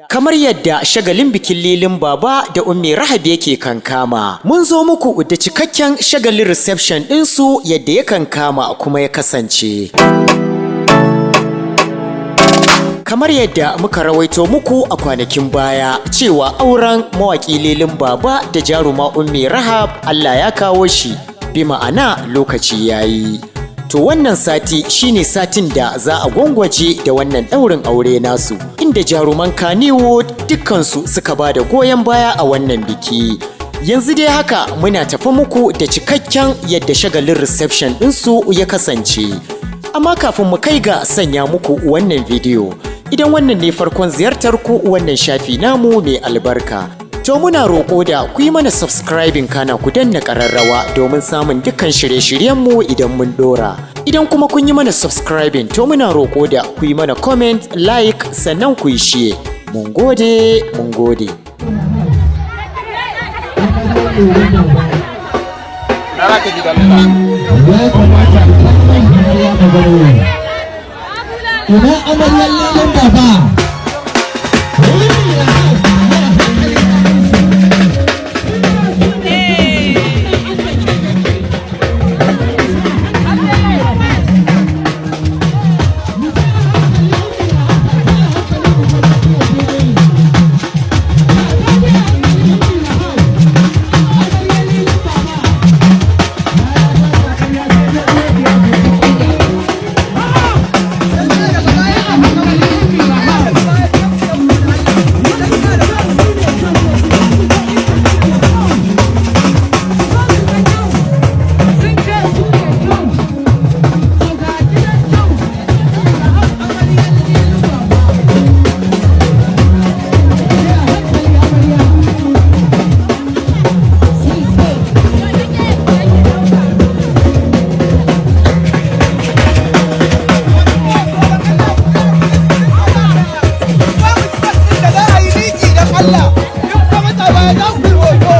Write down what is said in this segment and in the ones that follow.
Kamar yadda shagalin bikin Lilin Baba da Ummi Rahab yake kankama, mun zo muku da cikakken shagalin reception ɗinsu yadda ya kankama kuma ya kasance. Kamar yadda muka rawaito muku a kwanakin baya cewa auren mawaƙi Lilin Baba da jaruma Ummi Rahab Allah ya kawo shi, bi ma'ana lokaci yayi. To wannan sati shine satin da za a gwangwaje da wannan ɗaurin aure nasu, inda jaruman Kannywood dukkansu suka ba da goyon baya a wannan biki. Yanzu dai haka muna tafi muku da cikakken yadda shagalin reception ɗinsu ya kasance. Amma kafin mu kai ga sanya muku wannan bidiyo, idan wannan ne farkon ziyartar ku wannan shafi namu mai albarka, to muna roƙo da ku yi mana subscribing kana ku danna ƙararrawa domin samun dukkan shirye-shiryenmu idan mun ɗora. Idan kuma kun yi mana subscribing, to muna roƙo da ku yi mana comment, like, sannan ku yi share. Mun gode, mun gode. Ya kamata a kan. Ina amaryar Lilin Baba? Da za a yi liki don Allah in kuma matsa baya za ku yi hoto.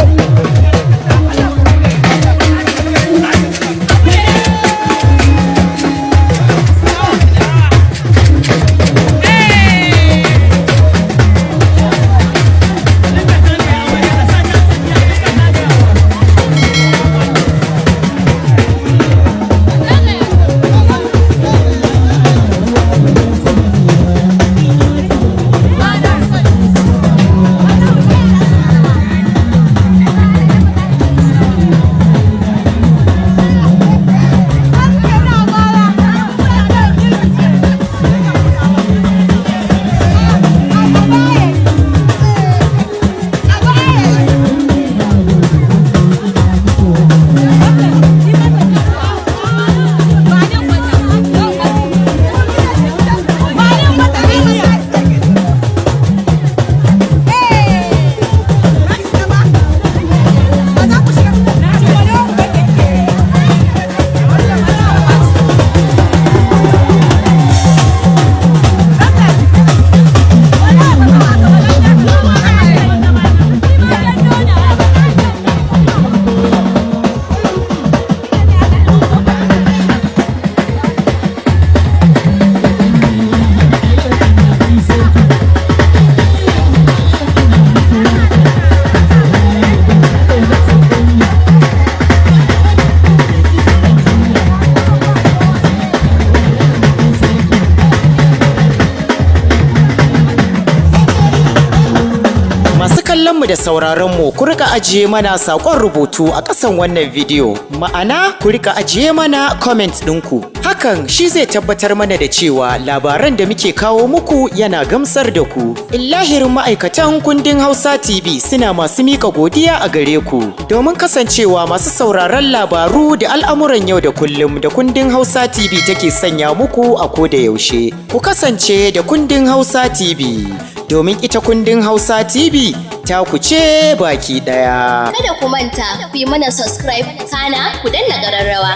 Masu kallon mu da sauraron mu, ku rika ajiye mana saƙon rubutu a ƙasan wannan bidiyo. Ma'ana, ku rika ajiye mana comment ɗinku. Hakan shi zai tabbatar mana da cewa labaran da muke kawo muku yana gamsar da ku. Illahirin ma'aikatan Kundin Hausa TV suna masu miƙa godiya a gare ku domin kasancewa masu sauraron labaru da al'amuran yau da kullum da Kundin Hausa TV take sanya muku a koda yaushe. Ku kasance da Kundin Hausa TV, domin ita Kundin Hausa TV ta ku ce baki ɗaya. Kada ku manta ku yi mana subscribe, kana ku danna ƙararrawa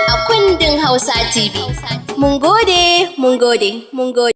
a Kundin Hausa TV. Mun gode, mun gode, mun gode.